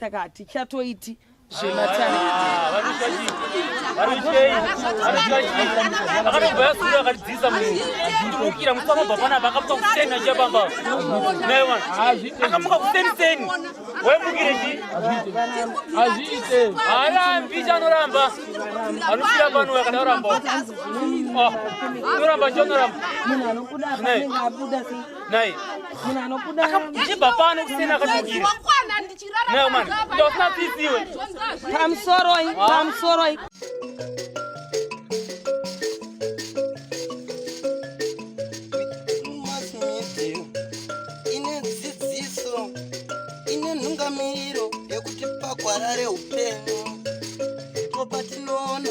Saka hatichatoiti zvematare. Akatobva yasura akatidzisa ndimukira musi wamabva panapa akamuka kuseni achiya pamba akamuka kuseni seni waimukire chi haarambi chanoramba anofira pano akada kuramba unoramba chanoramba Munhu anobuda apa anenge abuda sei? Nai. Munhu anobuda Ndichibva pano kuseni akatukira. Nai man, ndosina tsitsi iwe. Pamusoroi, pamusoroi. Mass media ine dzidziso ine nhungamiriro yekutipa gwara reupenyu ndipo patinoona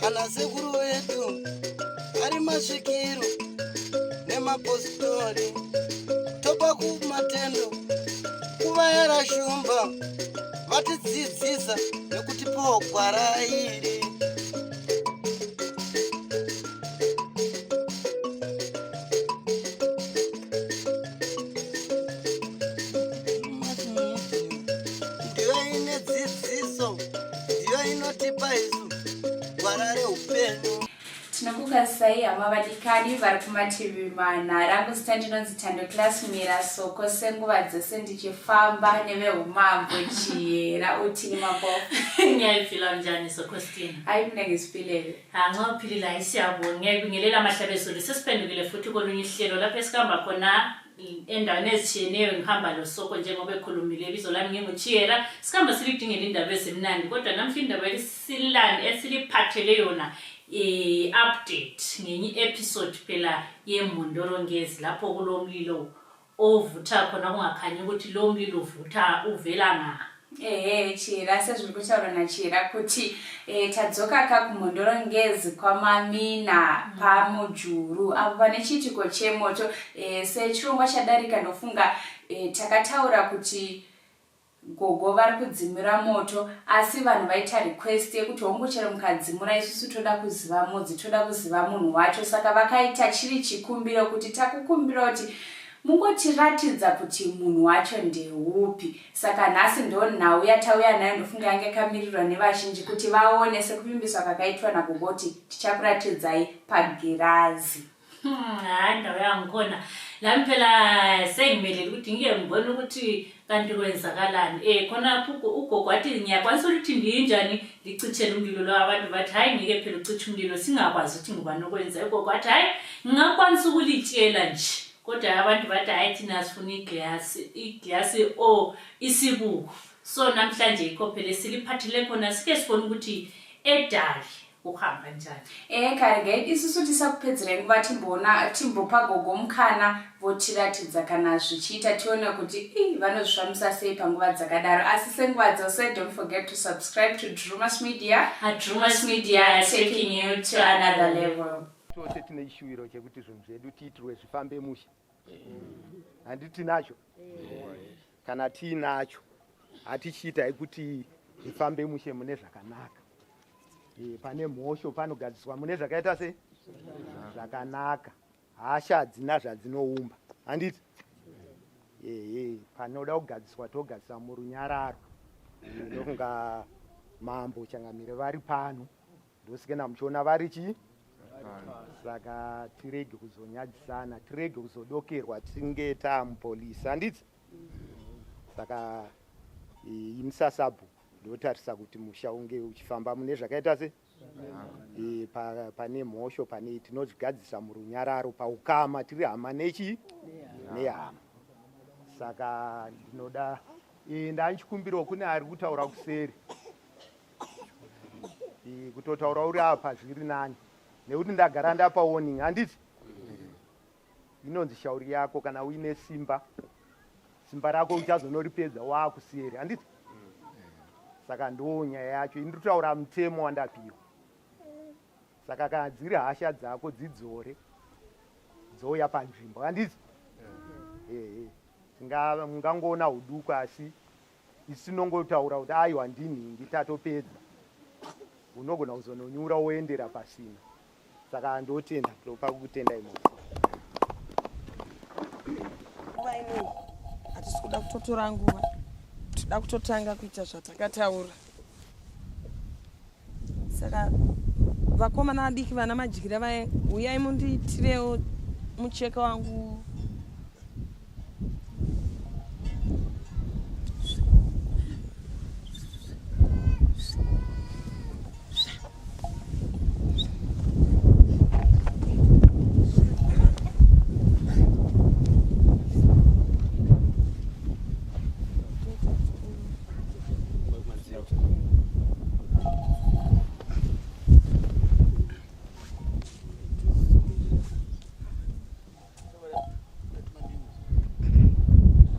ana sekuru vedu ari masvikiro nemapositori topa kumatendo kuvayera shumba vatidzidzisa nekutipawo gwara iri. Ndiyo ine dzidziso, ndiyo inotipa isu gwara reupenyu. Tinokukazisai hama vadikani vari kumativi mana. Rangu zita ndinonzi Thando Class Mira Soko senguva dzese ndichifamba neveumambo Chiyera uthini mapofu. Ngiyayiphila njani Sokostina? Hayi mina ngiziphilele. Ha nxa uphilile hayi siyabonga. Ngiyayibingelela amahlabezulu sesiphendukile futhi kolunye uhlelo lapho esihamba khona endaweni ezitshiyeneyo ngihamba loSoko njengoba ekhulumile ibizo lami nginguChiyera. Sihamba silidingela indaba ezimnandi kodwa namhla indaba esilani esiliphathele yona i-update ngenye i-episode phela yeMhondoro Ngezi lapho kulomlilo ovutha khona kungakhanyi ukuthi lo mlilo uvutha uvela nga. Ehe Chihera sezviri kutaurwa naChihera kuti e, tadzoka ka kuMhondoro Ngezi kwaMamina paMujuru apo pane chiitiko chemoto e, sechirongwa chadarika ndofunga e, takataura kuti Gogo vari kudzimura moto asi vanhu vaita request yekuti hongu chero mukadzimura isusu toda kuziva mudzi toda kuziva munhu wacho saka vakaita chiri chikumbiro kuti takukumbira kuti mungotiratidza kuti munhu wacho ndeupi saka nhasi ndo nhau yatauya nayo ndofunga yange yakamirirwa nevazhinji kuti vaone sekuvimbiswa kakaitwa nagogo kuti tichakuratidzai pagirazi. Hayi ndawo yangikhona lami phela sengimelele ukuthi ngike ngibone ukuthi kanti kwenzakalani um khona ugogo wathi ngiyakwanisa ukuthi ndiyinjani ndicitshele umlilo lo abantu bathi hhayi ngike phela ucitshe umlilo singakwazi ukuthi ngubani okwenza ugogo wathi hhayi ngingakwanisa ukulitshela nje kodwa abantu bathi hhayi thina sifuna iglasi iglasi o isibuko so namhlanje yikho phela esiliphathele khona sike sibone ukuthi edali Kuhamba njani? Ehe kare isusu tisakupedzerai nguva timboona timbopa gogo mukana votiratidza kana zvichiita tione kuti ii vanozvifambisa sei panguva dzakadaro asi senguva dzose don't forget to subscribe to Drumas Media. Drumas Media taking you to another level. Tose tine chishuwiro chekuti zvinhu zvedu tiitirwe zvifambe mushe. Handiti tinacho? Kana tiinacho hatichiitai kuti zvifambe mushe mune zvakanaka. E, pane mhosho panogadziswa mune zvakaita se zvakanaka. Hasha hadzina zvadzinoumba. Handiti? Ehe, panoda kugadziswa togadzisa murunyararo. Ndofunga mambo changamire vari pano. Ndosikena muchiona vari chii? Saka tirege kuzonyadzisana, tirege kuzodokerwa tinge taamupolice. Handiti? Saka ini sasabhuku ndotarisa kuti musha unge uchifamba mune zvakaita se e, pa, pane mhosho pane tinozvigadzisa murunyararo paukama tiri hama nechi nehama saka ndinoda e, ndanchikumbirawo kune ari kutaura kuseri e, kutotaura uri apa zviri nani nekuti ndagara ndapa warning handiti Inonzi shauri yako kana uine simba simba rako uchazonoripedza waakuseri handiti saka ndo nyaya yacho ini ndikutaura mutemo wandapiwa saka kana dziri hasha dzako dzidzore dzouya panzvimbo handiti ehe mungangoona uduku asi Isu tinongotaura kuti aiwa ndinhingi tatopedza. Unogona kuzononyura woendera pasina. Saka ndotenda ndopa kutenda imomo. Nguva inoyi hatisi kuda kutotora nguva. Toda kutotanga kuita zvatakataura. Saka vakomana vadiki vana madyira vaye, uyai mundiitirewo mucheka wangu.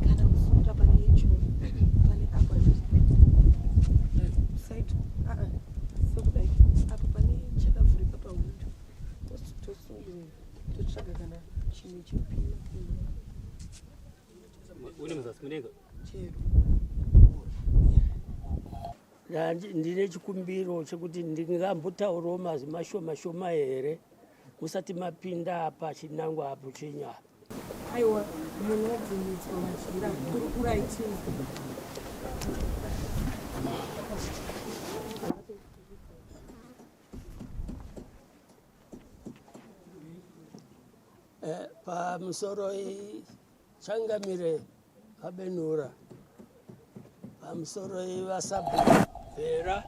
Kana kusunga pane icho pane apa side aa sekudai apo pane chakavhurika pahwindo tosungirira totsvaga kana chimwe chipina. Une muzasi mudenga. Chero. Ndine chikumbiro chekuti ndingambotaurawo mazwi mashoma shoma here musati mapinda apa chinangwa apo chenyu apa. Aiwa, munobvumidzwa madyira, kurukurai tinzwe. Pamusoro changamire vaBenura, pamusoro vasabhera,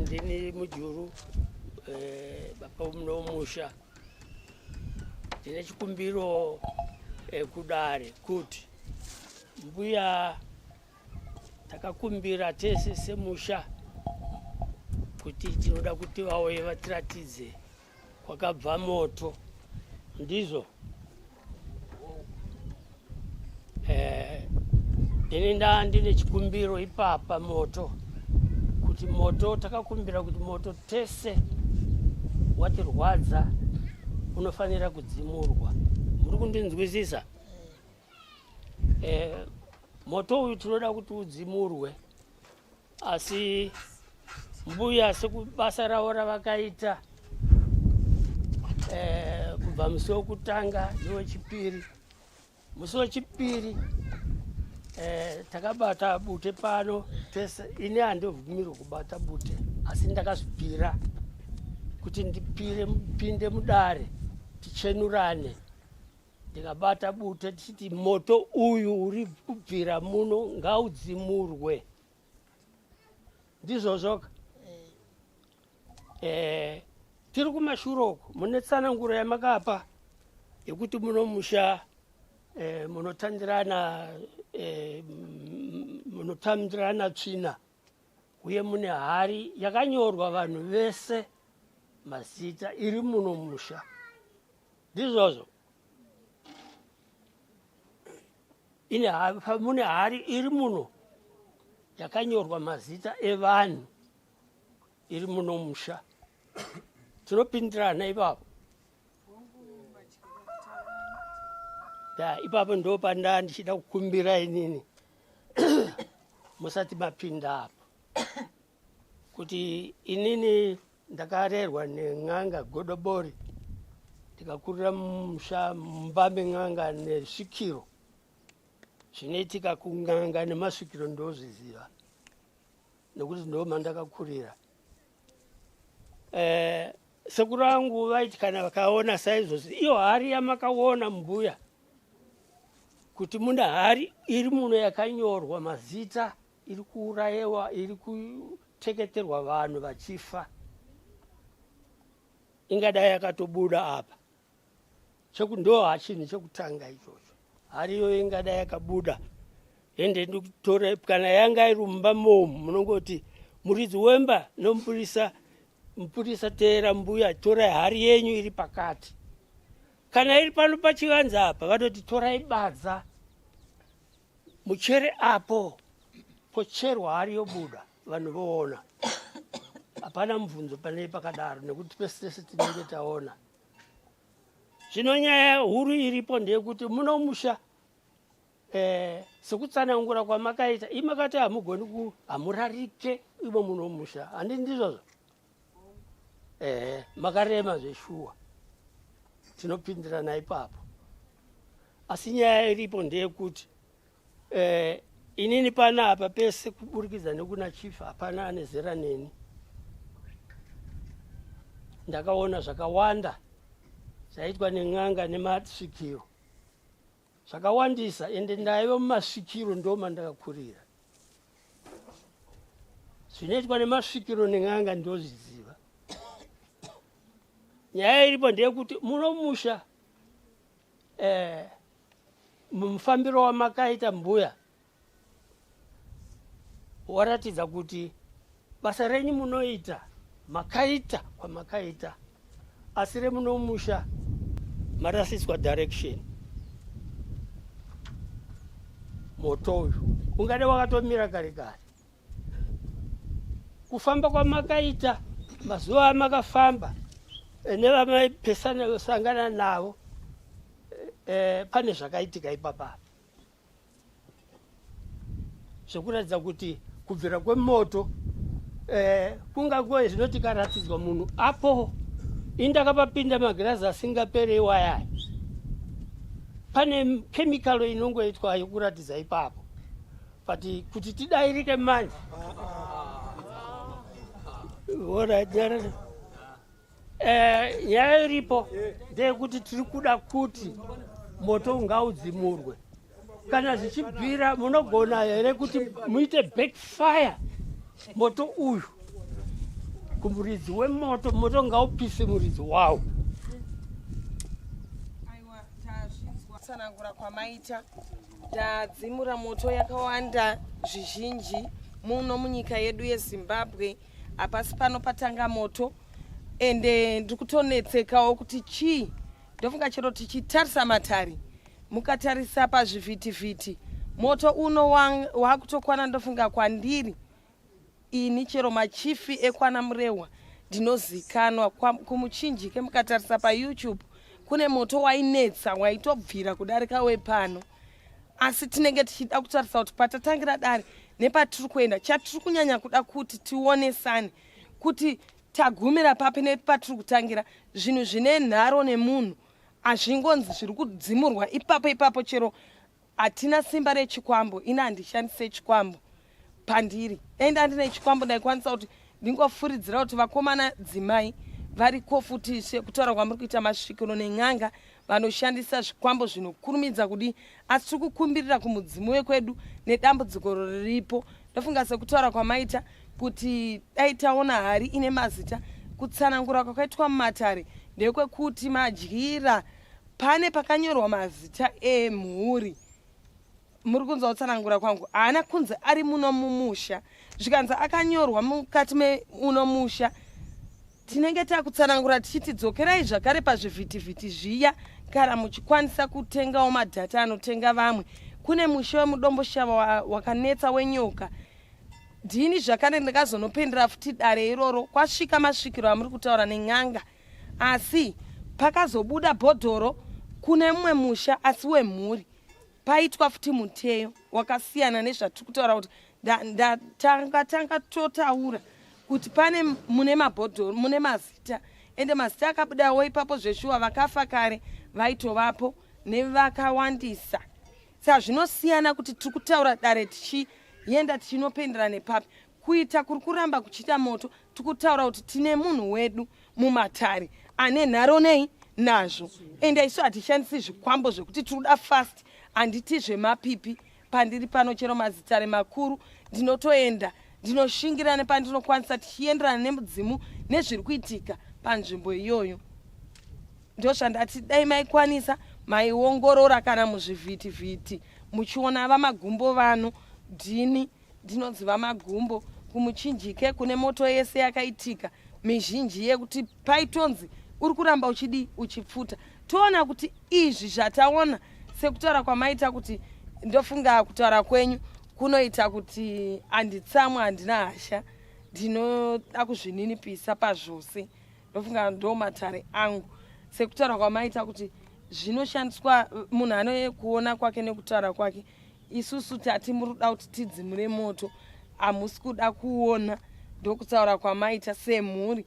ndini Mujuru, baba munomusha. Ndine chikumbiro kudare kuti mbuya takakumbira tese semusha kuti tinoda kuti vauye vatiratidze kwakabva moto. Ndizvo ini ndine chikumbiro ipapa moto kuti moto takakumbira kuti moto tese watirwadza unofanira kudzimurwa. Muri kundinzwisisa? Moto uyu tinoda kuti udzimurwe, asi mbuya sekubasa ravo ravakaita kubva musi wekutanga newechipiri. Musi wechipiri takabata bute pano tese. Ini handibvumirwi kubata bute, asi ndakazvipira kuti ndipire pinde mudare tichenurane. Ndikabata bute tichiti moto uyu uri kubvira muno ngaudzimurwe. Ndizvozvoka. Tiri kumashure uku mune tsananguro yamakapa yekuti muno musha munotandirana munotandirana tsvina, uye mune hari yakanyorwa vanhu vese mazita iri muno musha. Ndizvozvo. Mune hari iri muno yakanyorwa mazita evanhu iri muno musha. Tinopindirana ipapo. Da, ipapo ndo pandaa ndichida kukumbira inini musati mapinda apo kuti inini ndakarerwa nen'anga Godobori, ndikakurira mumusha mumba men'anga nesvikiro. Zvinoitika kun'anga nemasvikiro ndozviziva nekuti ndo mandakakurira. Sekuru vangu vaiti kana vakaona saizvozvi, iyo hari yamakaona mbuya kuti mune hari iri muno yakanyorwa mazita iri kuurayiwa, iri kuteketerwa vanhu vachifa, ingadai yakatobuda apa. Ndo hachinhu chekutanga ichocho. Hari iyoyo ingadai yakabuda, ende ndikutore kana yanga iri mumba momu, munongoti muridzi wemba nomupurisa, mupurisa teera mbuya, torai hari yenyu iri pakati. Kana iri pano pachivanze apa, vanoti torai badza muchere apo, pocherwa hari yobuda, vanhu voona. Hapana mubvunzo pane pakadaro nekuti pese tese tinenge taona. Zvino nyaya huru iripo ndeyekuti muno musha sekutsanangura kwamakaita imakati hamugoni hamurarike imo muno musha, handi ndizvozvo? Makarema zveshuwa, tinopindirana ipapo. Asi nyaya iripo ndeyekuti Inini panapa pese kuburikidza nekuna chief hapana ane zera neni. Ndakaona zvakawanda zvaitwa nen'anga nemasvikiro zvakawandisa, ende ndaiva mumasvikiro ndomandakakurira. Zvinoitwa nemasvikiro nen'anga ndozviziva. Nyaya iripo ndeyekuti muno musha eh, mufambiro wamakaita mbuya waratidza kuti basa renyu munoita makaita kwamakaita asi remunomusha marasiswa direction moto uyu ungade wakatomira kare kare kufamba kwamakaita mazuva amakafamba eh, nevamaipesana sangana navo eh, pane zvakaitika ipapa zvekuratidza kuti kubvira kwemoto eh, kungangoe zvino tikaratidzwa munhu apo indakapapinda magirazi asingapere iwayaya pane kemikalo inongoitwa yekuratidza ipapo but kuti tidairike manje eh, nyaya iripo ndeyekuti tiri kuda kuti moto ungaudzimurwe kana zvichibvira munogona here kuti muite backfire moto uyu kumuridzi wemoto moto ngaupise muridzi wawo tsanangura kwamaita Tadzimura moto yakawanda zvizhinji muno munyika yedu yeZimbabwe. Hapasi pano patanga moto ende ndiri kutonetsekawo kuti chii. Ndofunga chero tichitarisa matare, mukatarisa pazvivhitivhiti, moto uno wakutokwana ndofunga kwandiri Ini chero machifi ekwana Murehwa ndinozikanwa kumuchinjike mukatarisa paYouTube kune moto wainetsa waitobvira kudarika wepano asi tinenge tichida kutarisa kuti patatangira dare nepatiri kuenda chatiri kunyanya kuda kuti tionesane kuti tagumira papi nepatiri kutangira zvinhu zvine nharo nemunhu hazvingonzi zviri kudzimurwa ipapo ipapo chero Hatina simba rechikwambo, ini handishandise chikwambo pandiri. Dai ndandine chikwambo ndaikwanisa kuti ndingofuridzira kuti vakomana dzimai variko futi sekutaura kwamuri kuita masvikiro nen'anga vanoshandisa zvikwambo zvinokurumidza kudii asi tiri kukumbirira kumudzimu wekwedu nedambudziko riripo ndofunga sekutaura kwamaita kuti dai taona hari ine mazita kutsanangura kwakaitwa mumatare ndekwekuti madyira Pane pakanyorwa mazita emhuri muri kunzwa kutsanangura kwangu haana kunzi ari muno mumusha zvikanzi akanyorwa mukati meuno musha tinenge takutsanangura tichiti dzokerai zvakare pazvivhitivhiti zviya kana muchikwanisa kutengawo madhata anotenga vamwe kune musha wemudomboshava wakanetsa wenyoka ndini zvakare ndakazonopendera futi dare iroro kwasvika masvikiro amuri kutaura nen'anga Asi pakazobuda bhodhoro kune mumwe musha asi wemhuri paitwa futi muteyo wakasiyana nezvatiri kutaura kuti ndatanga tanga totaura kuti pane mune mabhodhoro mune mazita ende mazita akabudawo ipapo zveshuwa vakafa kare vaitovapo nevakawandisa saka zvinosiyana kuti tiri kutaura dare tichienda tichinopendera nepapi kuita kuri kuramba kuchiita moto tikutaura kuti tine munhu wedu mumatare ane nharo nei nazvo ende isu hatishandisi zvikwambo zvekuti tiri kuda fast handiti zvemapipi pandiri pano chero mazitare makuru ndinotoenda ndinoshingira nepandinokwanisa tichienderana nemudzimu nezviri kuitika panzvimbo iyoyo ndozvandati dai maikwanisa maiongorora kana muzvivhitivhiti muchiona vamagumbo vano dhini Ndinonzi VaMagumbo kumuchinjike kune moto yese yakaitika mizhinji yekuti paitonzi uri kuramba uchidii uchipfuta toona kuti izvi zvataona sekutaura kwamaita kuti ndofunga kutaura kwenyu kunoita kuti handitsamwa handina hasha ndinoda kuzvininipisa pazvose ndofunga ndo matare angu sekutaura kwamaita kuti zvinoshandiswa munhu ane kuona kwake nekutaura kwake Isusu tati muri kuda kuti tidzimure moto hamusi kuda kuona ndokutaura kwamaita semhuri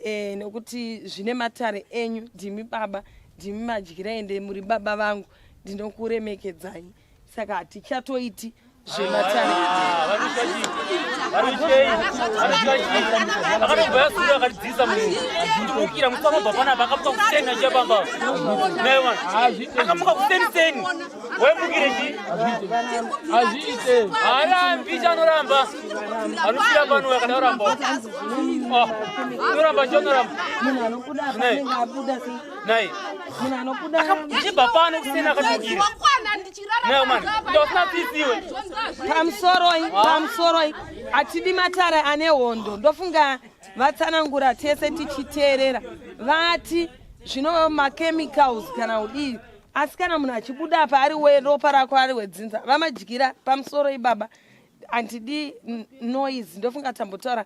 e, nekuti zvine matare enyu ndimi baba ndimi madyira ende muri baba vangu ndinokuremekedzai saka hatichatoiti zvematare. Akatobva yasura akatidzisa munhu ndimukira musi anobva panapa akamuka kuseni achiyapamba naiwana akamuka kuseni seni waimukire chi Hazviite. Haarambi chanoramba anofira pano uyo akada kuramba unoramba chanoramba Munhu anobuda apa anenge abuda sei? Nai Munhu anobuda ndichibva pano kuseni akatimukira Pamusoroi, pamusoroi, hatidi matare ane hondo. Ndofunga vatsanangura tese tichiteerera. Vati zvino machemicals kana kudii, asi kana munhu achibuda apa ari weropa rako, ari wedzinza, vamadyira. Pamusoroi baba, handidi noise. Ndofunga tambotaura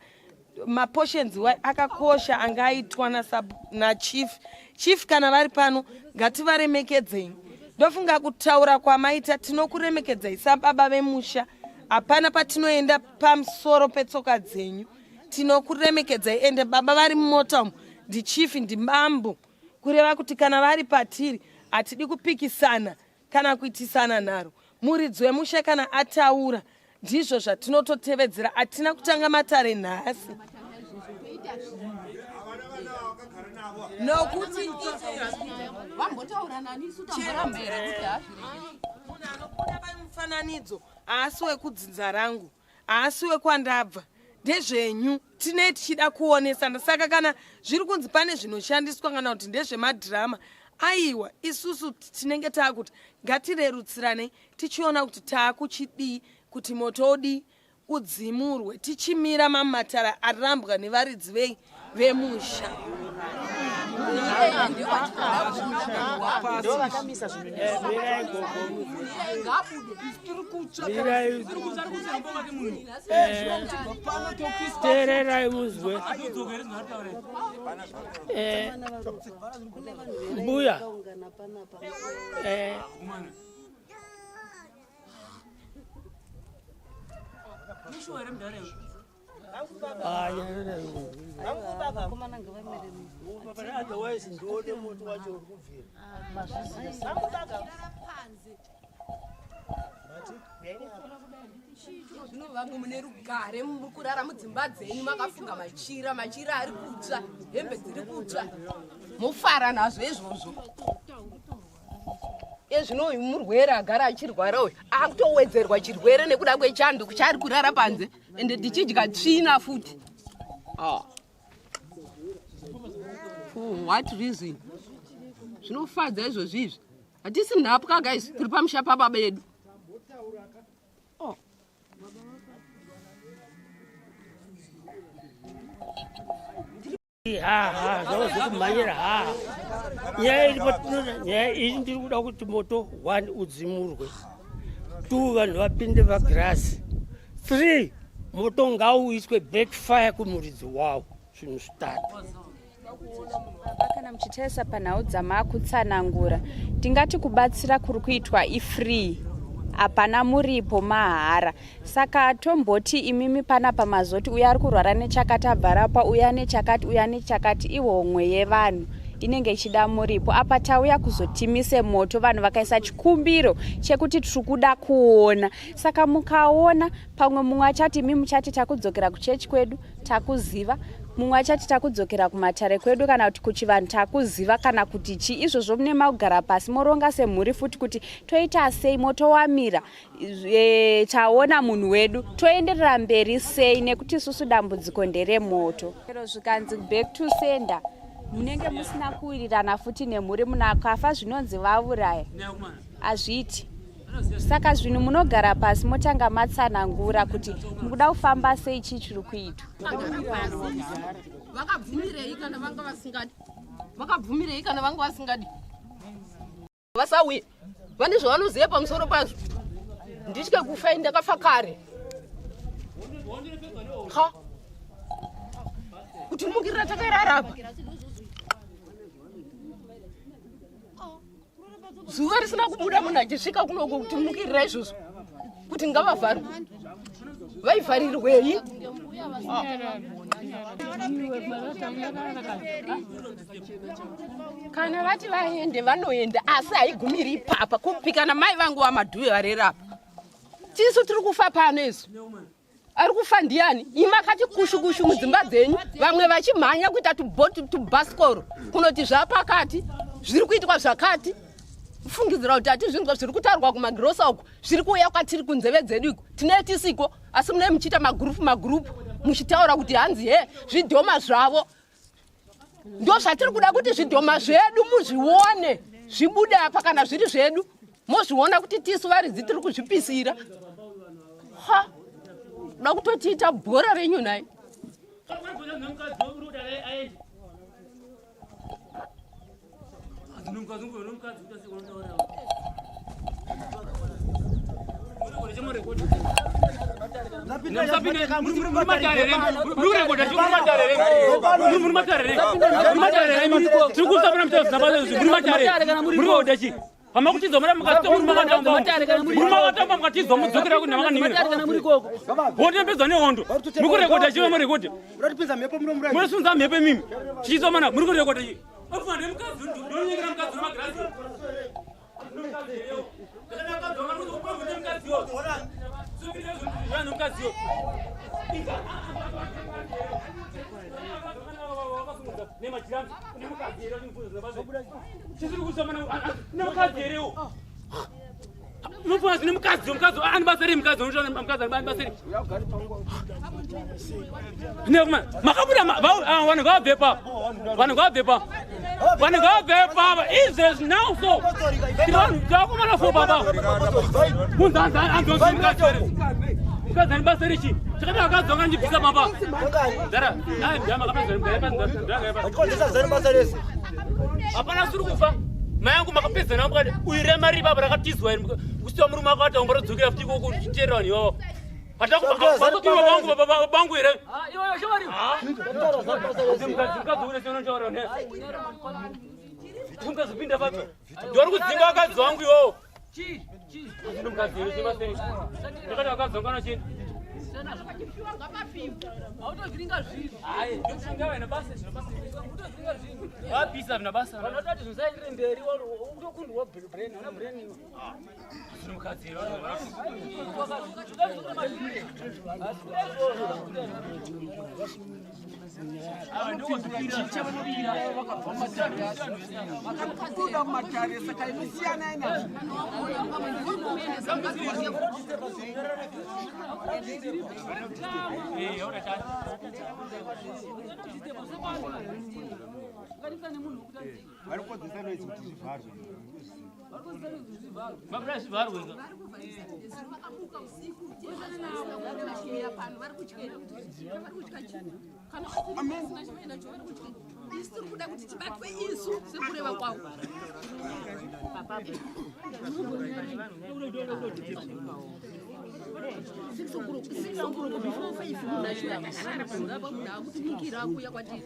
maportions akakosha anga aitwa nachief. Chief kana vari pano, ngativaremekedzei. Ndofunga kutaura kwamaita, tinokuremekedzai sababa vemusha. Hapana patinoenda pamusoro petsoka dzenyu. Tinokuremekedzai. Ende baba vari mumota umu ndichief, ndibambo, kureva kuti kana vari patiri hatidi kupikisana kana kuitisana nharo. Muridzi wemusha kana ataura, ndizvo zvatinototevedzera. Hatina kutanga matare nhasi nokuti Vambotaura nani? Isu tamboramba here kuti hazvirege? Munhu anobuda pamufananidzo haasi wekudzinza rangu, haasi wekwandabva. Ndezvenyu, tinei tichida kuonesana. Saka kana zviri kunzi pane zvinoshandiswa kana kuti ndezvemadhirama, aiwa, isusu tinenge taakuti ngatirerutsiranei, tichiona kuti taakuchidii kuti moto udii udzimurwe, tichimira mamatara arambwa nevaridzi vei vemusha. Mirai gogo. Mirai. Teererai muzwe. Mbuya. Ah, yeah. Otherwise ndione moto wacho uri kubvira. Zvino vamwe mune rugare, muri kurara mudzimba dzenyu makafunga machira, machira ari kutsva, hembe dziri kutsva, mofara nazvo izvozvo. Ezvino uyu murwere agara achirwara uyu akutowedzerwa chirwere nekuda kwechando kuchaari kurara panze, ende tichidya tsvina futi. Ah. For what reason? Zvinofadza izvozvi izvi? Hatisi nhapwa guys, tiri pamusha pababa edu. Oh. Ha, zvavo zvekumhanyira. Ha, nyaya iripo tinoda nyaya iyi. Ndiri kuda kuti moto one udzimurwe, two vanhu vapinde pagirasi, three moto ngauiswe backfire kumuridzi wawo. Zvinhu zvitatu. Baba, kana muchitarisa panhau dzamakutsanangura, tingati kubatsira kuri kuitwa ifree, hapana muripo, mahara. Saka tomboti imimi panapa mazoti uyo ari kurwara nechakati abva rapa, uya nechakati, uya nechakati, ihomwe yevanhu inenge ichida muripo. Apa tauya kuzotimise moto, vanhu vakaisa chikumbiro chekuti tiri kuda kuona. Saka mukaona pamwe mumwe achati, imi muchati takudzokera kuchechi kwedu takuziva, mumwe achati takudzokera kumatare kwedu kana kuti kuchivanhu takuziva kana kuti chii. Izvozvo mune makugara pasi moronga semhuri futi kuti toita sei moto wamira, taona munhu wedu, toenderera mberi sei, nekuti isusu dambudziko nderemoto. Chero zvikanzi back to sender, munenge musina kuwirirana futi nemhuri. Munhu akafa zvinonzi vauraya, hazviiti. Saka zvinhu munogara pasi motanga matsanangura kuti mukuda kufamba sei, chii chiri kuitwa. Vakabvumirei kana vanga vasingadi? Vakabvumirei kana vanga vasingadi? Vasauye, vane zvavanoziva pamusoro pazvo. Nditye kufa, ndakafa kare. Ha, kutimukirira takarara apa, zuva risina kubuda, munhu achisvika kunoko kutimukirira izvozvo kuti ngavavharwe, vaivharirwei? Kana vati vaende, vanoenda, asi haigumiri ipapa. Kupikana mai vangu vamadhuve varerapa. Tisu tiri kufa pano isu. Ari kufa ndiani? Imi makati kushu kushu mudzimba dzenyu, vamwe vachimhanya kuita tubhoti tubhasikoro kunoti zvapakati zviri kuitwa zvakati. Fungidzira kuti hatizvinzwa zviri kutaurwa kumagirosa uku, zviri kuuya kwatiri kunzeve dzedu iko. Tinee tisiko, asi munee muchiita magurupu magurupu muchitaura kuti hanzi he zvidhoma zvavo. Ndo zvatiri kuda kuti zvidhoma zvedu muzvione zvibude apa kana zviri zvedu mozviona kuti tisu varidzi tiri kuzvipisira. Ha, kuda kutotiita bhora renyu nhai. Hamakuchizwa mukatizwa mudzokera kune makaningina nehondo muri kurekodha chive murekodha munosunza mhepo imimi chichizwa mana muri kurekodha chi Unofunga zvine mukadzi, mukadzi ani basa rei mukadzi unoshanda mukadzi ani basa rei? Nekuma makabuda vanhu ngavabve pa. Vanhu ngavabve pa. Vanhu ngavabve pa. Izvezvi now so. Tiri vanhu takumana fo baba. Munhu anzi anzi mukadzi here. Mukadzi ani basa rei chi? Chakati akadzi wakandibvisa baba. Dara, dai ndama kapedza ndama. Achikonzesa zanu basa rese. Hapana suri kufa. Mai yangu makapedza navo mukati uyu rema riri baba rakatizwa iri kusiwa murume akati wamba rodzokera futi ikoko uchiteerera vanhu ivavo. Hatakubakupiwa bangu baba bangu here? Mukadzi une chinotaura ne. Mukazopinda papi? Ndiwari kudzinga vakadzi vangu iwowo. Mukadzi here chebasa Ndakati vakadzi vangu kana chini? Vapisa vina basa. Vanotati zvisaendere mberi utokundwa brain, ana brain iwe. Zvino mukadzi here? Vakabuda mumatare saka imi siyanai nazvo. Vari kukodzesa noise kuti zvivharwe. Mabura zvivharwe. Isu tiri kuda kuti tibatwe isu sekureva kwavo. Six o'clock before five munhu achiuya akarara panhu apa munhu akutimukira akuuya kwatiri.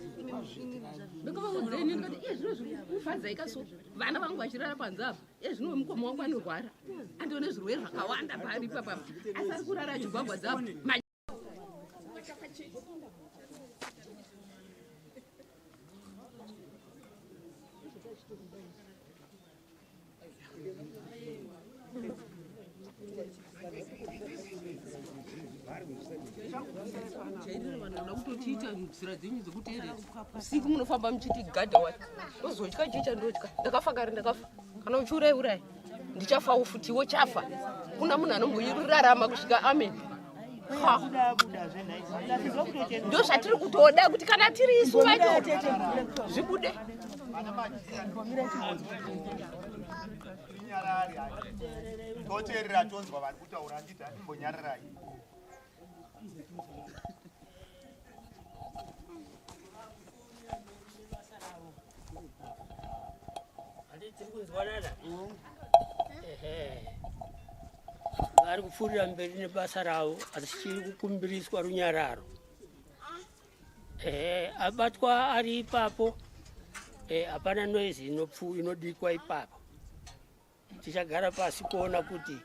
Ndakavaudza ini ndikati iye zvino zviri kufadzai kaso vana vangu vachirara panze apa iye zvino mukoma wangu anorwara andione zvirwere zvakawanda paari ipapa asi ari kurara achigwagwadza apa. Jairira vanhu vanoda kutotiita nzira dzenyu dzekuteerera. Usiku munofamba muchiti gadha wati. Ndozotya chii chandotya. Ndakafa kare ndakafa. Kana uchiuraya uraya. Ndichafawo futi iwe chafa. Kuna munhu anomboirarama kusvika amen. Ha. Ndozvatiri kutoda kuti kana tiri isu vacho zvibude. Toteerera tonzwa vari kutaura handiti hatimbonyararai. Handiti tiri kunzwanana? Ehe. Vari kupfuurira mberi nebasa ravo asi chiri kukumbiriswa runyararo. Ehe, abatwa ari ipapo. Hapana noise inodikwa ipapo. Tichagara pasi kuona kuti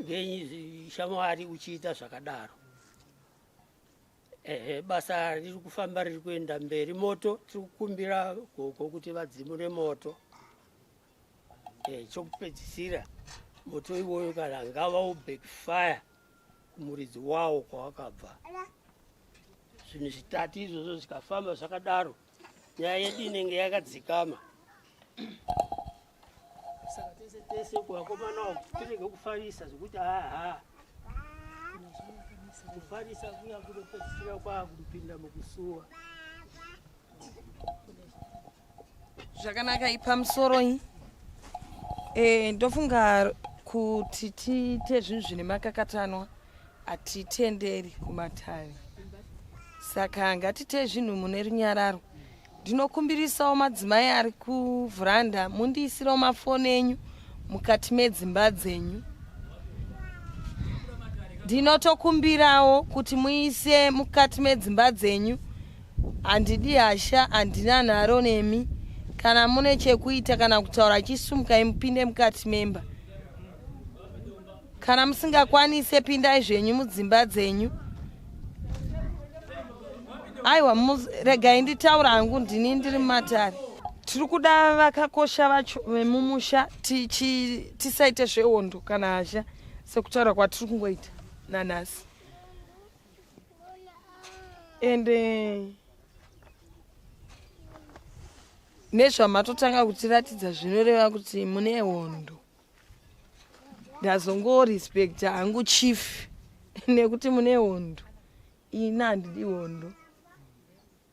ngenyi shamwari uchiita zvakadaro. Ehe, basa riri kufamba riri kuenda mberi. Moto tiri kukumbira gogo kuti vadzimure moto. Chokupedzisira Moto iwoyo kana ngava ubackfire kumuridzi wawo kwawakabva. Zvinhu zvitatu izvozvo zvikafamba zvakadaro, nyaya yedu inenge yakadzikama. Saka tese tese kuvakomana uku tinenge kufarisa zvekuti haha kufarisa kuya kunopedzisira kwakupinda mukusuwa. Zvakanaka ipamusoroi e, ndofunga kuti tiite zvinhu zvine makakatanwa hatitenderi kumatare saka ngatite zvinhu mune runyararo ndinokumbirisawo madzimai ari kuvhuranda mundiisirawo mafoni enyu mukati medzimba dzenyu ndinotokumbirawo kuti muise mukati medzimba dzenyu Handidi hasha, handina nharo nemi. Kana mune chekuita kana kutaura chisumukai mupinde mukati memba. Kana musingakwanise pindai zvenyu mudzimba dzenyu. Aiwa, regai nditaura hangu ndini ndiri mumatare. Tiri kuda vakakosha vacho vemumusha tisaite zvehondo kana hasha sekutaura kwatiri kungoita nanhasi. ende nezvamatotanga kutiratidza zvinoreva kuti mune hondo ndazongorespecta hangu chief nekuti mune hondo ini handidi hondo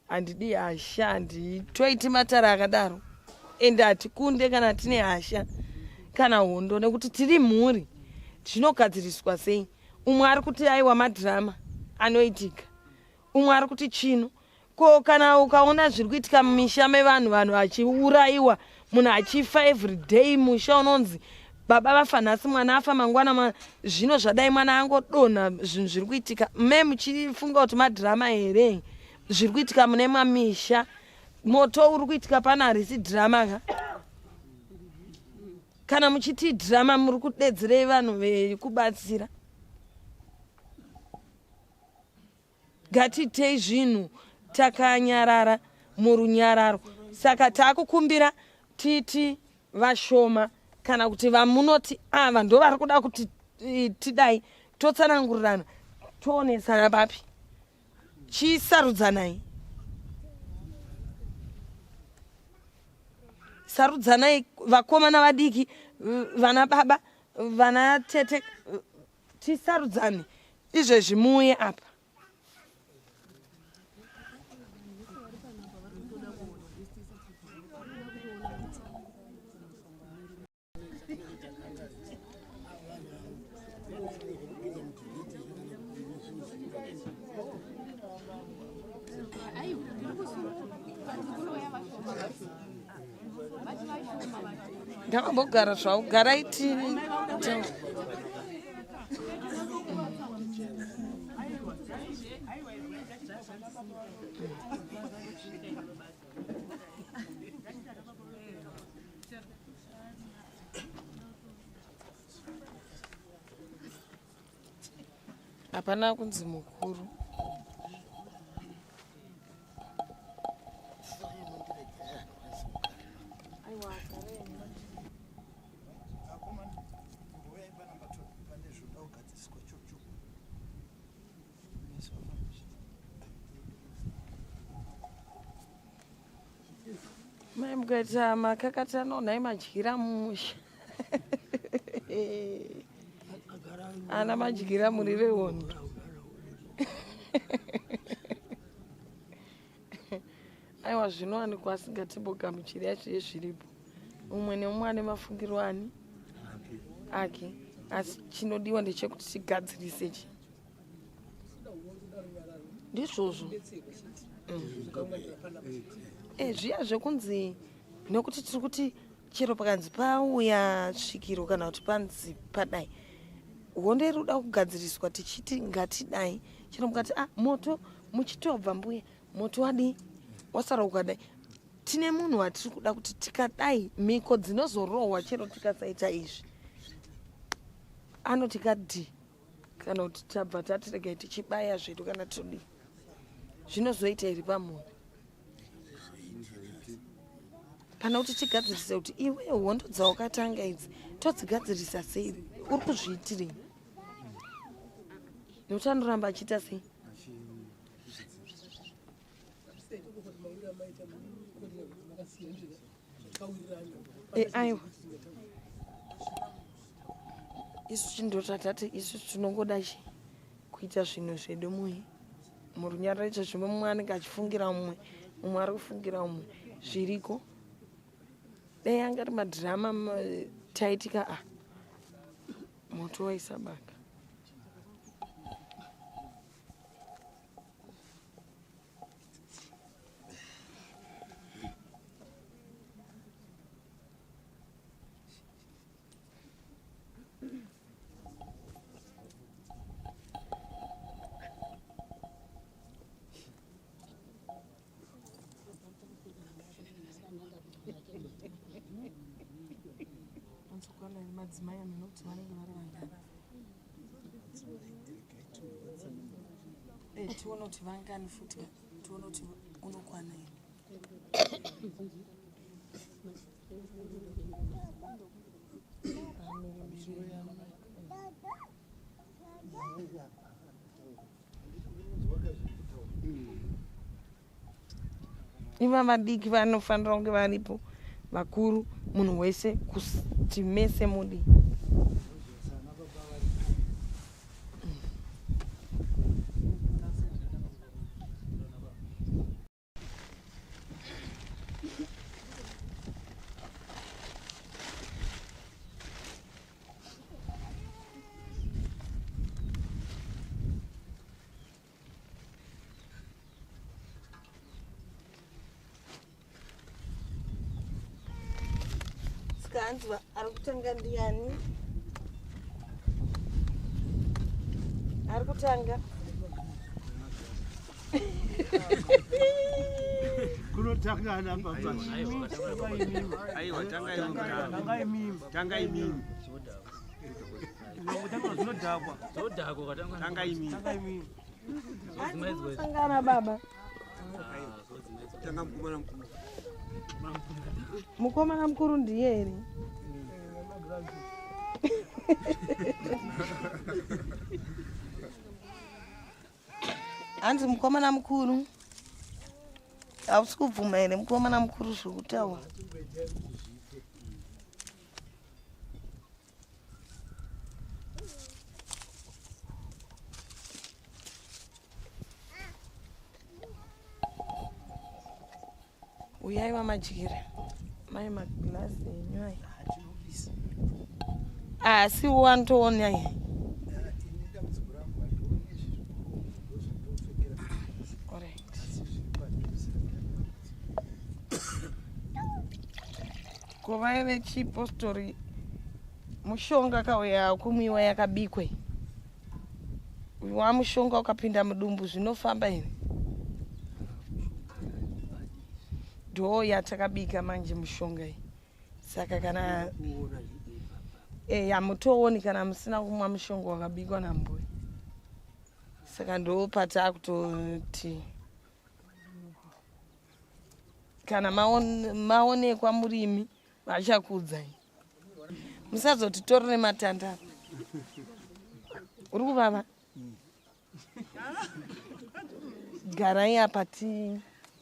handidi hasha handitoiti matare akadaro ende hatikunde kana tine hasha kana hondo nekuti tiri mhuri zvinogadziriswa sei umwe ari kuti aiwa madhirama anoitika umwe ari kuti chino ko kana ukaona zviri kuitika mumisha mevanhu vanhu vachiurayiwa munhu achifa everyday musha unonzi baba vafa nhasi mwana afa mangwana zvino zvadai mwana angodonha zvinhu zviri kuitika me muchifunga kuti madhirama here zviri kuitika mune mamisha moto uri kuitika pano harisi dhirama ka kana muchiti dhirama muri kudedzerei vanhu vekubatsira Ngatiitei zvinhu takanyarara murunyararo. Saka takukumbira titi vashoma kana kuti vamunoti ava ndovari kuda kuti tidai totsanangurirana toonesana papi chisarudzanai sarudzanai vakomana vadiki vana baba vana tete Tisarudzane izvezvi muuye apa. Ndakambogara zvavo garai ti hapana kunzi mukuru mai mukaita makakatano nhai madyira musha ana madyira muri vehondo aiwa zvinowanikwa asingatimbogamuchiri yacho yezviripo umwe neumwe ane mafungiro ani ake asi chinodiwa ndechekuti tigadzirise chi ndizvozvo mm. eh, zviya zvekunzi nekuti tiri kuti chero pakanzi pauya svikiro kana kuti panzi padai hondo iri kuda kugadziriswa tichiti ngatidai chero mukati ah moto muchitobva mbuya moto wadii wasara ukadai tine munhu watiri kuda kuti tikadai mhiko dzinozorohwa chero tikasaita izvi anoti kadii kana kuti tabva tati regai tichibaya zvedu kana todii zvinozoita iri pamunhu pana kuti tigadzirise kuti iwe hondo dzawakatanga idzi Todzigadzirisa sei? Uri kuzviitirei? Nekuti anoramba achiita sei? E, aiwa isu chindotatati isu tinongoda chi kuita zvinhu zvedu muhi murunyararo icho zvimwe mumwe anenge achifungira mumwe mumwe ari kufungira mumwe zviriko dai anga ari madhirama taitika a ah, moto waisabaka madzimai anoti vanenge vari vangani eh, tione kuti vangani futi tione kuti unokwana here Iva vadiki vanofanira kunge varipo, vakuru, munhu wese kuti mese mudii. Saka hanzi ari kutanga ndiani? Ari kutanga kunotanga ana baba. Aiwa, tangai mimi. Tangai mimi. Zvinodhakwa. Zvinodhakwa tangai mimi. Tangai mimi. Sangana baba. Tanga mukomana mukuru. Mukomana mukuru ndiye here? Hanzi mukomana mukuru. Hausi kubvuma here mukomana mukuru zviri kutaura? Uyai vamadyira mai maglazi enyu aya. Asi wantoona iyi. Ko vaye vechipostori mushonga kauya kumwiwa yakabikwa iyi. Uyu wamushonga ukapinda mudumbu zvinofamba here? Ndoo yatakabika manje mushonga iyi. Saka kana eh hamutooni kana musina kumwa mushonga wakabikwa nambuya. Saka ndoo patakutoti kana maonekwa murimi vachakuudzai musazotitorere matanda apa uri kuvava garai apa ti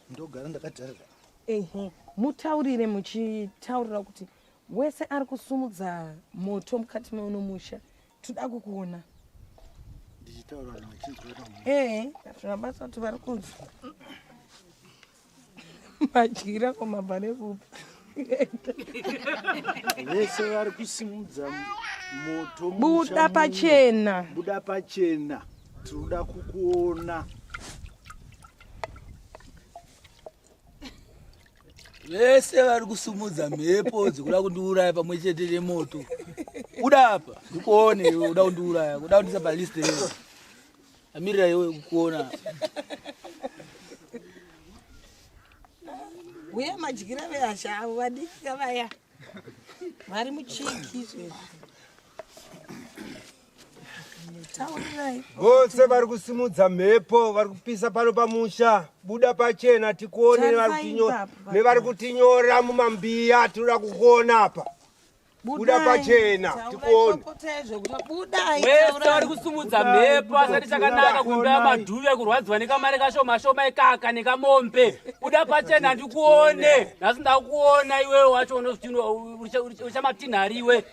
ndogara ndakatarira ehe mutaurire muchitaurira kuti wese ari kusumudza moto mukati meuno musha toda kukuona ndichitaura vanhu vachinzwa ee hazvina basa kuti vari kunzwa madyira ko mabva nekupi vese vari kusimudza moto buda pachena buda pachena tinoda kukuona vese vari kusumudza mhepo dzekuda kundiuraya pamwe chete nemoto uda apa ndikuone iwe uda kundiuraya uda kundisa palist iwe amirira iwe kukuona uye madyira vehasha avo vadiki kavaya vari muchiki izvezvi Vose vari kusimudza mhepo vari kupisa pano pamusha, buda pachena tikuone nevari kutinyora mumambiya, tinoda kukuona apa. Buda pachena tikuone. Wese vari kusumudza mhepo asati chakanaka kuimba yamadhuve kurwadziwa nekamari kashoma shoma ikaka nekamombe. Buda pachena ndikuone. Nhasi ndakuona iwewe wacho unozviti uchamatinhari iwe.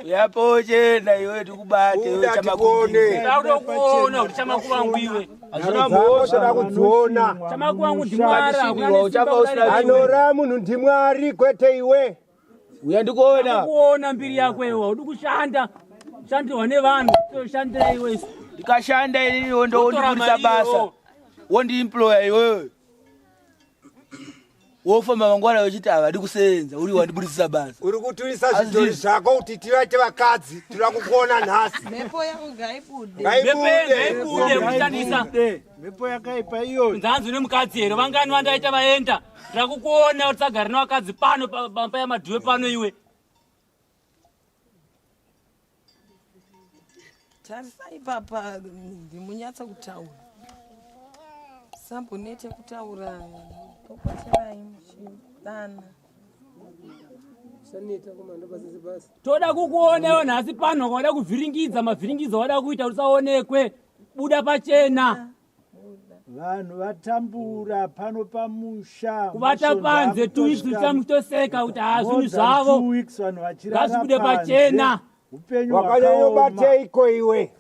Yapo chena iwe tikubate iwe chamakuone. Ndakutokuona kuti chamakuvangu iwe. Hazvina mhosva da kudziona. Chamakuvangu ndimwari hakuna Uchafa usina Anoraya munhu ndimwari kwete iwe. Uya ndikuona. Kuona mbiri yako iwe udi kushanda. Shandirwa nevanhu toshandira iwe isu. Ndikashanda inini wondobudisa basa. Wondiemploya iwewe. Wofamba mangwana uchiti havadi kusevenza uri wandibudisisa basa. Uri kuturisa zvidhori zvako kuti tivaite vakadzi tinoda kukuona nhasi. Mhepo yangu ngaibude. Ngaibude kushandisa. Mhepo yakaipa iyoyo. Nzanzi nemukadzi here vangani vandaita vaenda. Ndira kukuona kuti sagare nevakadzi pano pamba yamadhuwe pano iwe. Tarisai papa ndimunyatsa kutaura. Sambonete kutaura popoterai muchidana. Toda kukuona iwe nhasi pano wada kuvhiringidza mavhiringidza wada kuita kuti usaonekwe. Buda pachena. Vanhu vatambura pano pamusha. Kuvata panze 2 weeks uchamutoseka kuti haa zvinhu zvavo. 2 weeks vanhu vachirara Ngazvibude pachena. Upenyu Wakanyanyobateiko iwe?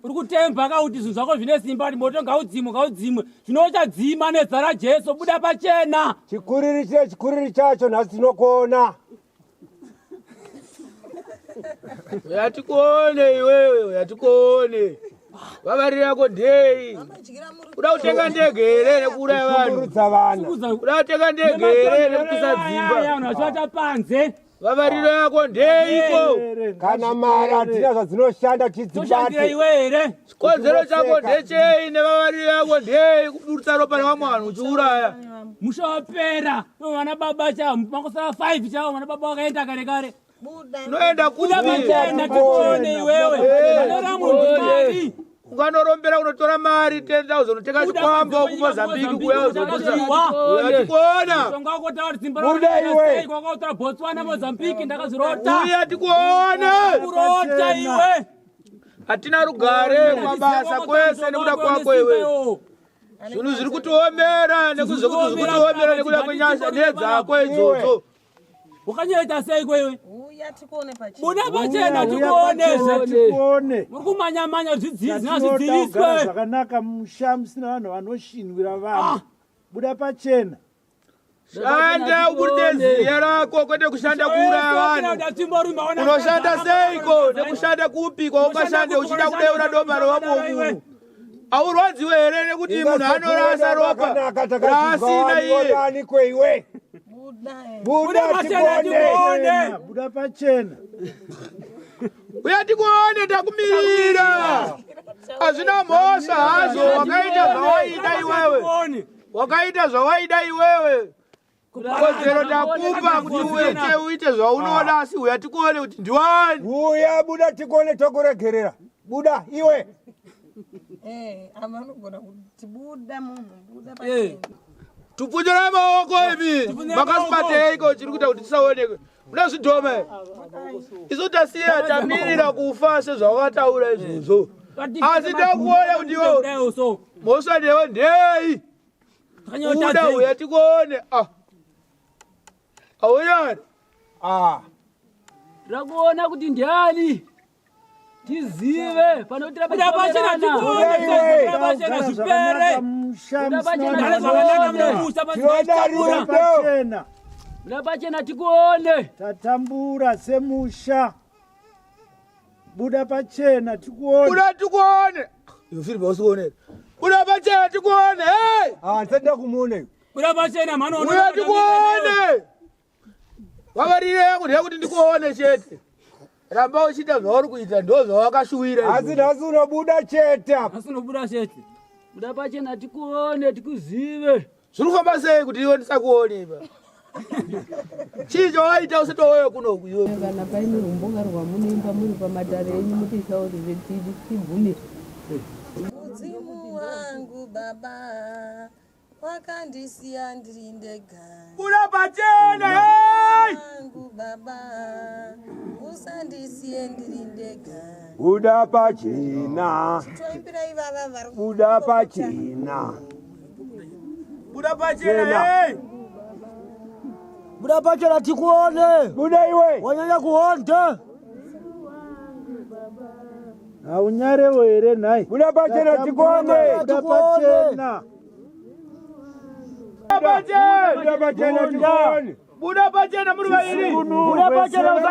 Uri kutemba ka kuti zvinhu zvako zvine simba kuti moto ngaudzimwe ngaudzimwe. Zvino uchadzima nezita raJesu buda pachena. Chikuriri chine chikuriri chacho nhasi tinokuona. Uya tikuone iwewe, uya tikuone. Vavariro yako ndei? Uda kutenga ndege here nekuuraya vanhu? Uda kutenga ndege here nekupisa dzimba? Vanhu vachivata panze. Vavariro yako ndeiko? Kana mari hatina zvadzinoshanda Toshandira tidzibate. iwe here? Chikonzero chako ndechei nevavariro yako ndei kuburutsa ropa revamwe vanhu uchiuraya? Musha wapera. Vana baba chavo makosara 5 chavo vana baba vakaenda kare kare. Unoenda Buda kupi? pachena tikuone iwewe. Anora munhu mari. Unganorombera unotora mari 10,000 unotenga chikwambo kuMozambique kuuya uzotikuona. Mushonga wako taura simba Buda iwe. Kwakautora Botswana Mozambique ndakazvirota. Uya tikuone. Kurota iwe. Hatina rugare kumabasa kwese nekuda kwako iwe. Zvinhu zviri kutiomera nekuzvekuti zviri kutiomera nekuda kwenyasha ndedzako idzodzo. Wakanyaita seiko iwe? Uya tikuone pachena. Buda pachena Uya tikuonezve. tikuone. Muri kumanya-manya zvidzidzisi Tinoda kugara ngazvidziviswe. zvakanaka mumusha musina vanhu vanoshinwira vanhu. Buda pachena. Shanda uburitse ziya rako kwete kushanda kuuraya vanhu. Unoshanda seiko nekushanda kupi kwaungashande uchida kudeura doma revamwe munhu? Haurwadziwe here nekuti munhu anorasa ropa raasina iye? Aniko iwe? Buda Buda pachena tikuone. tikuone. Buda pachena. Uya tikuone takumirira. Hazvina mhosva hazvo wakaita zvawaida iwewe. Wakaita zvawaida iwewe. Kodzero takupa kuti uite uite zvaunoda asi uya tikuone kuti ndiwani. Uya buda tikuone tokuregerera. Buda iwe. Eh, ava vanogona kuti buda munhu buda pachena. Tupfunyira maoko imi. Makasibateiko chiri kuita kuti tisaonekwe. Muna zvidhoma here? Isu tasiya tamirira kufa sezvawakataura izvozvo. Asi takuona kuti iwe mhosva newe ndei. Buda uya tikuone. Ah. Aunyari. Ah. Tirakuona kuti ndiani tizive pano kuti Buda pachena tikuone. Buda pachena zvipere. Musha Buda musina pachena vanhu Zvakanaka tikuone. munopusa Tinoda Buda rudo. pachena. Buda pachena tikuone. Tatambura semusha. Buda pachena tikuone. Buda tikuone. Iwe Philip usikuone. Buda pachena tikuone. Hey! Ah, ndisati ndakumuona iwe. Buda pachena mhani Uya tikuone. Vavariro yangu ndeyekuti ndikuone chete. Ramba uchiita zvauri kuita ndo zvawakashuwira. Asi nhasi unobuda chete apa. Nhasi unobuda chete. Buda pachena tikuone tikuzive. Zviri kufamba sei kuti iwe ndisakuone ipa? Chii chawaita usati wauya kunoku iwe? Kana paine rumbo rwamunoimba muri pamatare enyu mutisaurire tibvumire. Mudzimu wangu baba. Wakandisiya ndiri ndega. Buda pachena hey! Wangu baba, usandisiye ndiri ndega. Buda pachena. Toimbira ivava vari Buda pachena. Buda pachena hey! Buda pachena tikuone. Buda iwe. Wanyanya kuhonda. Haunyarewo here nhai? Buda pachena tikuone. Buda pachena. Buda pachena. Buda pachena tikuone. Buda pachena muri vairi. Buda pachena Buda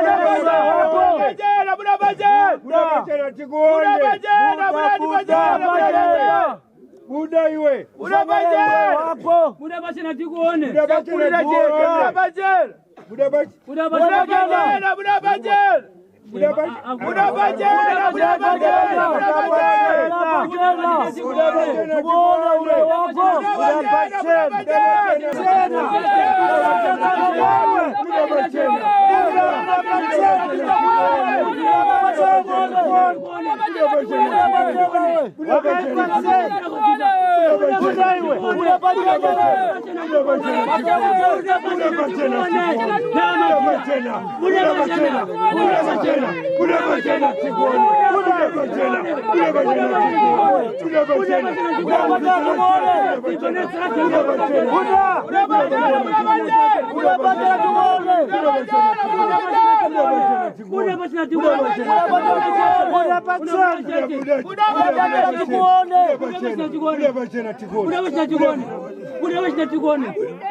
pachena, buda pachena. Buda pachena tikuone. Buda pachena, buda pachena, buda pachena. Buda iwe. Buda pachena. Buda pachena tikuone. Buda pachena tikuone. Buda pachena. Buda pachena. Buda Buda pachena, buda pachena. Buda pachena. Buda pachena, buda pachena, buda pachena. Buda pachena tikuone. Buda pachena, buda pachena. Buda pachena.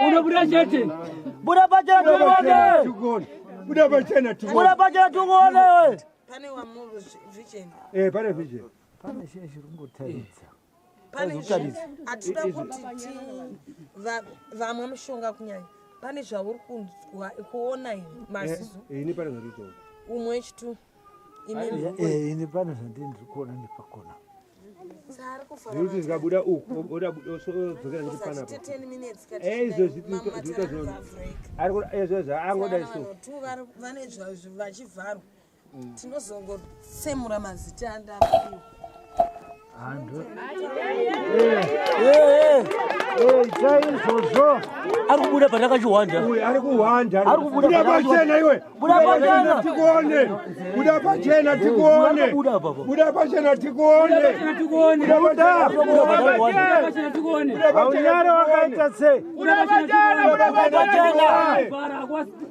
Unobuda chete. Buda pachena tikuone. Buda pachena Buda pachena tikuone. Pane wamuri vision. Eh, pane vision. Pane chii chiri kungotaridza. Pane hatida kuti ti vamwe mushonga kunyanya. Pane zvauri kunzwa kuona ini maziso. Ini pane zvandiri Umwe wechitu. Imi. Eh, ini pane zvandiri ndiri kuona nepakona. Saari kufara. Zvekuti zikabuda uku, odzokera nechipanapa. 10 minutes kati. Eh, izvo zvikuita zvona. Ari kuda izvo zvaangoda isu. Tu vane vachivharwa. Tinozongotsemura mazita andapiwa. Handu. Itai izvozvo. Ari kubuda pandakachihwanda. Uyu ari kuhwanda. Ari kubuda Buda pachena iwe. Buda pachena. Tikuone. Buda pachena tikuone. Buda apa. Buda pachena tikuone. Buda Buda. pachena tikuone. Haunyare wakaita sei? Buda pachena, buda pachena.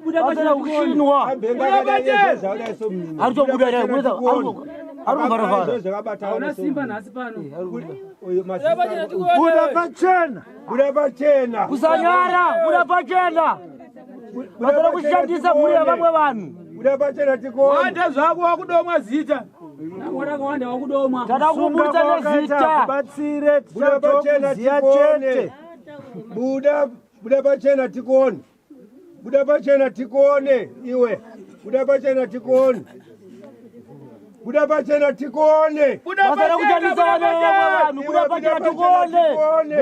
Buda pachena kushinwa. Ari kutobuda here? Ari kuvharavhara. Hauna simba nhasi pano. Buda pachena. Buda pachena. Kusanyara, buda pachena. Vasada kushandisa mhuri yevamwe vanhu. Buda pachena tikuone. Wanda zvako wakudomwa zita. Wakawanda wakudomwa. Tada kuburitsa nezita. Kubatsire Buda pachena tichatokuziya tikuone. chete. Buda buda pachena tikuone. Buda pachena tikuone iwe. Buda pachena tikuone. Buda pachena tikuone. Buda Vasada pachena, kushandisa buda vana vevamwe pachena. vanhu. Buda pachena tikuone.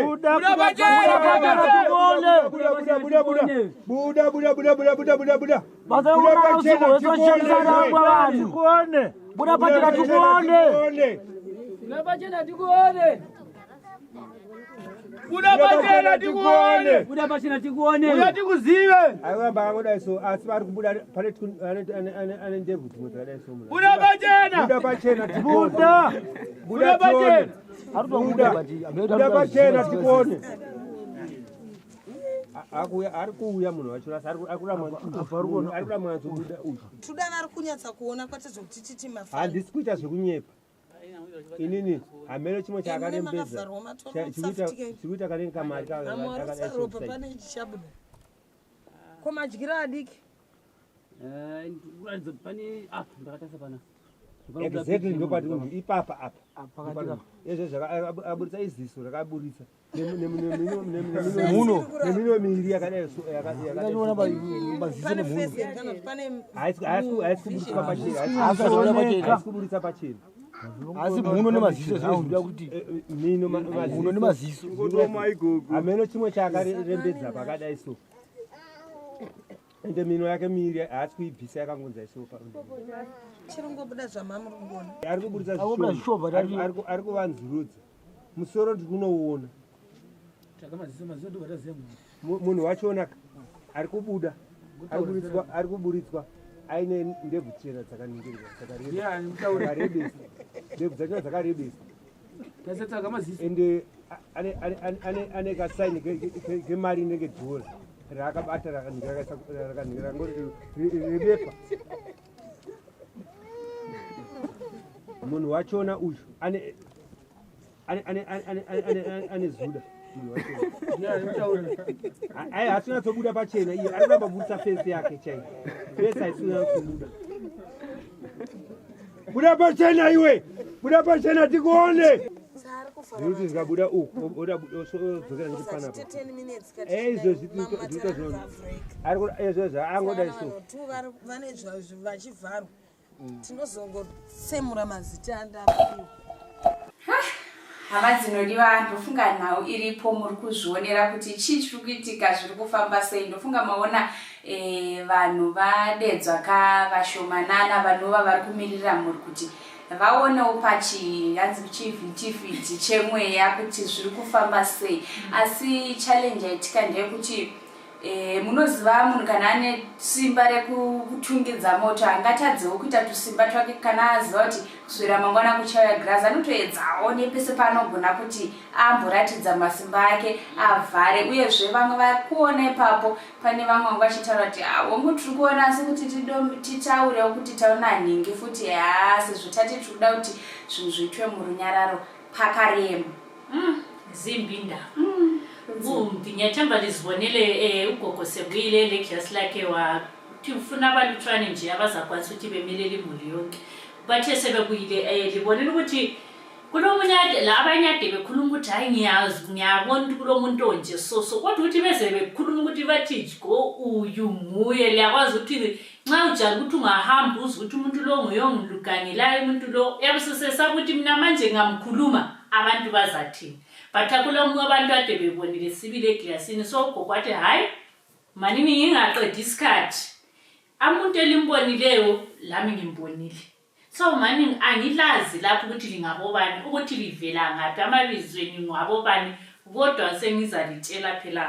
Buda Buda pachena, Buda pachena tikuone. Buda buda buda buda. Buda buda buda buda buda buda buda. Vasada kurara usiku hwese vachishandisa vamwe vanhu. tikuone. Buda pachena tikuone. Tikuone. Buda pachena tikuone. Buda pachena tikuone. Buda pachena tikuone. Uya tikuzive. Aiwa vakangodai so asi vari kubuda pane ane ndebvu dzimwe dzakadai so. Buda pachena. Buda pachena tikuone. Buda. Buda Buda pachena. Buda. Buda pachena tikuone. Akuuya ari kuuya munhu wacho asi ari kuramba ari kuramba kubuda uyu. Tuda vari kunyatsa kuona kwete zvokuti titi mafana. Handisi kuita zvekunyepa. Inini hameno chimwe chaakarembedza. Makavharwa matoro musafutike. Chikuita kanenge kamari Amwe kakadai so. ropa pane chichabuda. Ko madyiro adiki. Pane apa ndakatarisa pana. Exactly ndopati kunzi ipapa apa. Izvo zvakaburitsa iziso rakaburitsa. Mhuno. Nemino miiri yakadai so yakadai. Ndinoona maziso Pane nemhuno. face here kana kuti pane Haisi kuburitsa pachena. Haisi kuburitsa pachena. Haisi kuburitsa pachena. Asi mhuno nemaziso zvinoda kuti Mino mhuno nemaziso. Hameno chimwe chaakarembedza pakadai so. Ende mino yake miiri haasi kuibvisa yakangonza iso. chiri ngobuda zvamamuri kuona. Ari kuburitsa Ari kuburitsa zvishoma. zvishoma, Ari kuvanzurudza. Musoro ndiri kunouona. Munhu wachona ari kubuda ari kuburitswa aine ndebvu chena dzakaningirwa dzakarebesa ndebvu dzachona dzakarebesa ende ane kasaini kemari inenge dhora raakabata rakanhingira rebepa munhu wachona uyu ane ane zuda munhu wachona ai haasi kunyatsobuda pachena iye ari kuramba kuburitsa fesi yake chaiyo fesi haisi kunyatsobuda buda pachena iwe buda pachena tikuone zvekuti zvikabuda uku odzokera nechipanapa izvo zvitozvona ari zvaangoda isu vane vachivharwa mm. tinozongotsemura mazita andapiwa Hama dzinodiwa ndofunga nhau iripo muri kuzvionera kuti chii chiri kuitika zviri kufamba sei ndofunga maona e, vanhu vadedzwa ka vashomanana vanova vari kumirira mhuri kuti vaonewo pachi hanzi chivhitivhiti chemweya kuti zviri kufamba sei asi challenge yaitika ndeyekuti E, munoziva munhu kana ane simba rekutungidza moto angatadzewo kuita tusimba twake kana aziva kuti kuswera mangwana kuchauya girazi anotoedzawo nepese paanogona kuti amboratidza masimba ake avhare uyezve vamwe vari kuona ipapo pane vamwe vanga vachitaura kuti ah, hongu tiri kuona asi kuti titaurewo kuti taona nhingi futi haa sezvo tati tiri kuda kuti zvinhu zviitwe murunyararo pakarema mm, zimbi indaba mm. Kumbi ngiyathemba lizibonele eh, ugogo sebuyile leglasi lakhe wathi ufuna abalutshwane nje abazakwanisa ukuthi bemelele imuli yonke bathe sebebuyile um libonile ukuthi kulomunye la abanye ade bekhuluma ukuthi hhayi ngiyazi ngiyabona ukuthi kulo muntu onje so so kodwa ukuthi beze bekhuluma ukuthi bathi go uyu nguye liyakwazi ukuthi nxa ujala ukuthi ungahamba uze ukuthi umuntu lo nguye ongilugangelayo umuntu lo yabe sesesaba ukuthi mina manje ngamkhuluma abantu bazathini but akula omunye abantu ade bebonile sibili eglasini so ugogo wathi hhayi manini ngingaqedi isikhathi amuntu elimbonileyo lami ngimbonile so mani angilazi lapho ukuthi lingabobani ukuthi livela ngaphi amabizo enu ngwabobani kodwa sengizalitshela phela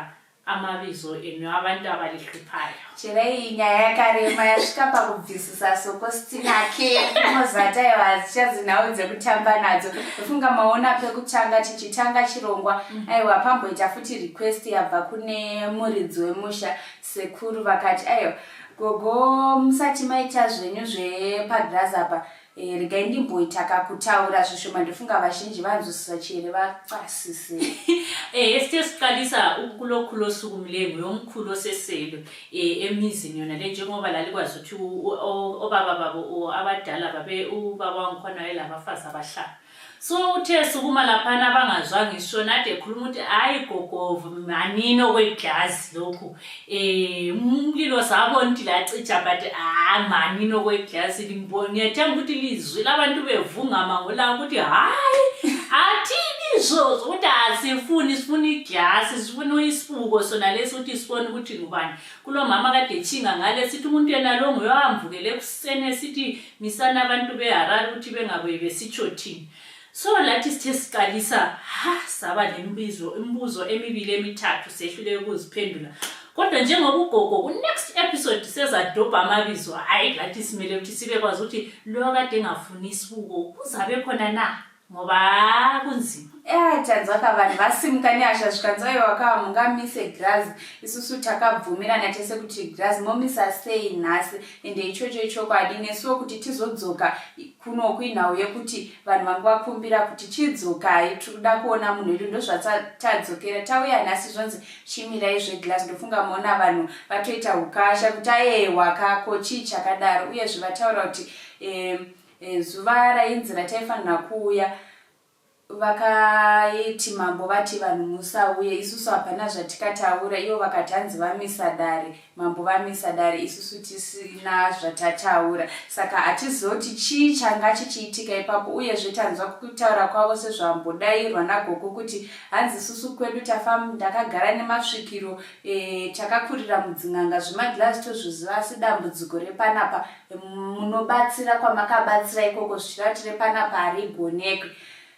amabizo enu abantu abalihluphayo Chero iyi nyaya yakarema yasvika pakubvisisa sokositinake mozati aiwa hadzichazi nhau dzekutamba nadzo ndofunga maona pekutanga tichitanga chirongwa aiwa pamboita futi request yabva kune muridzi wemusha sekuru vakati aiwa gogo musati maita zvenyu zvepagirazi apa Eh, regai ndimboita kakutaura zvishoma ndofunga vazhinji vanzwisisa chere vacasise eh esithe siqalisa kulokhu losukumileyo nguyomkhulu osesele eh, emizini yona le njengoba lalikwazi ukuthi obaba babo abadala babe ubaba wangikhona wayelabafazi abahlanu so uthe sukuma laphana abangazwanga isishona ade ekhuluma ukuthi hhayi gogo manini okweglazi lokhu um umlilo sabona ukuthi lacitsha but hayi manini okweglazi ngiyathemba ukuthi lizwi labantu bevungama ngolaka ukuthi hhayi athini izvozo ukuthi asifuni sifuna iglasi sifuna isibuko sona lesi ukuthi sibone ukuthi ngubani kulo mama kade etshinga ngale sithi umuntu yena lo nguye owamvukele ekuseni esithi misana abantu beharare ukuthi bengabuyi besitsho thini so lathi sithe siqalisa ha saba lembizo imibuzo emibili emithathu sehluleke ukuziphendula kodwa njengoba ugogo ku-next episode sezadobha amabizo hhayi lathi simele ukuthi sibekwazi ukuthi lo kade engafuni isibuko uzabe khona na ngoba kunzima Eh, tanzwaka vanhu vasimuka nehasha zvikanzi aiwa ka mungamise girazi isusu takabvumirana tese kuti girazi momisa sei nhasi ende ichocho ichokwadi nesuwo kuti tizodzoka kuno kuinhau yekuti vanhu vanga vakumbira kuti chidzokai tiri kuda kuona munhu wedu ndozvatadzokera tauya nhasi zvonzi chimirai zvegirazi ndofunga maona vanhu vatoita ukasha kuti ayewa kako chii chakadaro uyezve vataura kuti eh, Eh, zuva rainzi rataifanira kuuya vakaiti mambo vati vanhu musauye isusu hapana zvatikataura ivo vakati hanzi vamisa dare mambo vamisa dare isusu tisina zvatataura saka hatizoti chii changa chichiitika ipapo uyezve tanzwa kutaura kwavo sezvambodairwa nagogo kuti hanzi isusu kwedu tafa ndakagara nemasvikiro e, takakurira mudzin'anga zvemagirazi tozviziva asi dambudziko repanapa munobatsira kwamakabatsira ikoko zvichireva kuti repanapa harigonekwi.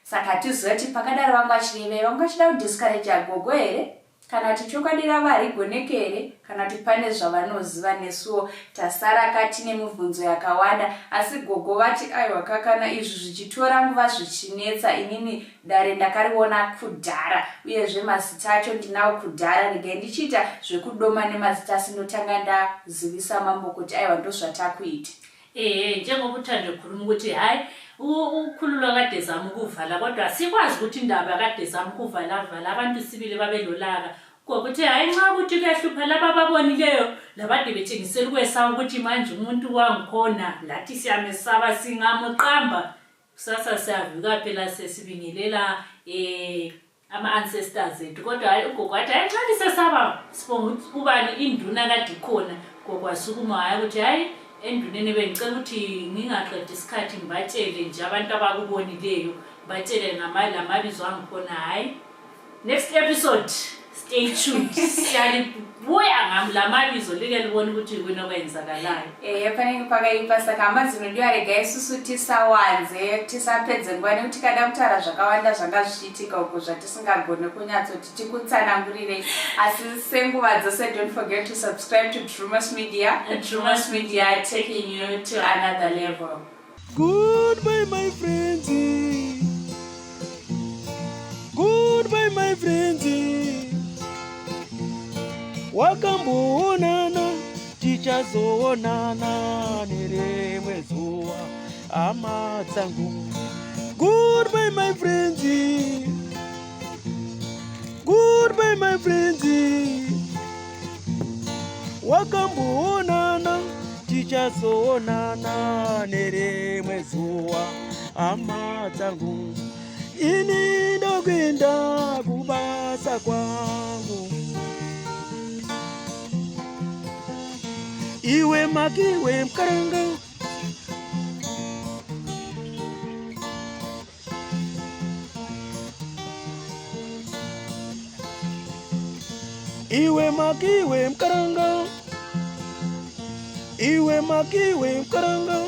Saka hatizive kuti pakadaro vanga vachirevei, vanga vachida kudiscourager gogo here kana kuti chokwadi ravo harigoneke here kana kuti pane zvavanoziva. Nesuwo tasara ka tine mibvunzo yakawanda asi gogo vati aiwa ka kana izvi zvichitora nguva zvichinetsa inini dare ndakariona kudhara uyezve mazita acho ndinawo kudhara regai ndichiita zvekudoma nemazita asi ndotanga ndazivisa mambo kuti aiwa ndozvatakuita. Ehe njengoba uthando ekhuluma ukuthi hhayi ukhululwa kade zama ukuvala kodwa sikwazi ukuthi indaba kade zama ukuvala vala abantu sibili babelolaka ngokuthi hhayi nxa ukuthi kuyahlupha laba ababonileyo labade betshengisela ukwesaba ukuthi manje umuntu wangikhona lathi siyamesaba singamuqamba kusasa siyavuka phela sesibingelela um ama-ancestors ethu kodwa hhayi ugogo wathi hhayi nxa lisesaba sibonga ukuthi ubani induna kade ikhona gogo wasukuma hhayi ukuthi hhayi enduneni bengicela ukuthi ngingaqedi isikhathi ngibatshele nje abantu abakubonileyo batshele lamabizo angikhona hhayi next episode stay tuned siyalibuya ngam lamabizo like libone ukuthi yikuni okwenzakalayo Ehe panenge pakaipa saka hama dzinodiwa rega isusu tisawanze tisapedze nguva nekuti kada kutaura zvakawanda zvanga zvichiitika uko zvatisingagone kunyatsoti tikutsanangurirei asi senguva dzose don't forget to subscribe to Drewmas Media Drewmas Media taking you to another level. Goodbye my friends. Goodbye my friends. Wakamboonana tichazoonana nerimwe zuva hama dzangu. Goodbye my friends. Goodbye my friends. Wakamboonana tichazoonana nerimwe zuva hama dzangu. Ini ndokuenda kubasa kwangu. Iwe makiwe mkaranga. Iwe makiwe mkaranga. Iwe makiwe mkaranga.